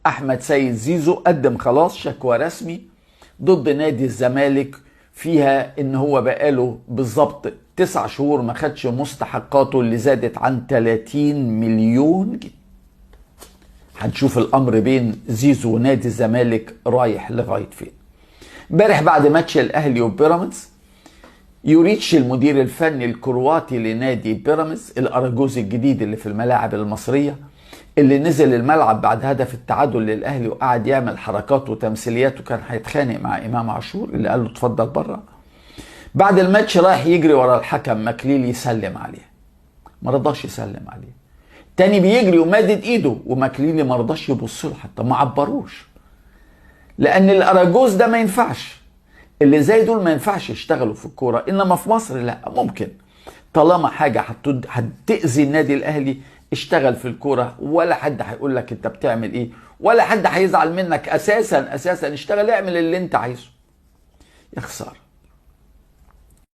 احمد سيد زيزو قدم خلاص شكوى رسمي ضد نادي الزمالك، فيها ان هو بقاله بالظبط 9 شهور ما خدش مستحقاته اللي زادت عن 30 مليون جنيه. هنشوف الامر بين زيزو ونادي الزمالك رايح لغاية فين. امبارح بعد ماتش الاهلي وبيراميدز، يوريتش المدير الفني الكرواتي لنادي بيراميدز، الاراجوز الجديد اللي في الملاعب المصرية، اللي نزل الملعب بعد هدف التعادل للاهلي وقعد يعمل حركات وتمثيليات وكان هيتخانق مع امام عاشور اللي قال له اتفضل بره. بعد الماتش رايح يجري ورا الحكم ماكليل يسلم عليه، ما رضاش يسلم عليه. تاني بيجري ومادد ايده وماكليلي ما رضاش يبص له حتى، ما عبروش، لان الاراجوز ده ما ينفعش، اللي زي دول ما ينفعش يشتغلوا في الكورة. انما في مصر لا، ممكن طالما حاجة هتأذي النادي الاهلي اشتغل في الكورة، ولا حد هيقول لك انت بتعمل ايه، ولا حد هيزعل منك اساسا. اساسا اشتغل، اعمل اللي انت عايزه. يا خسارة.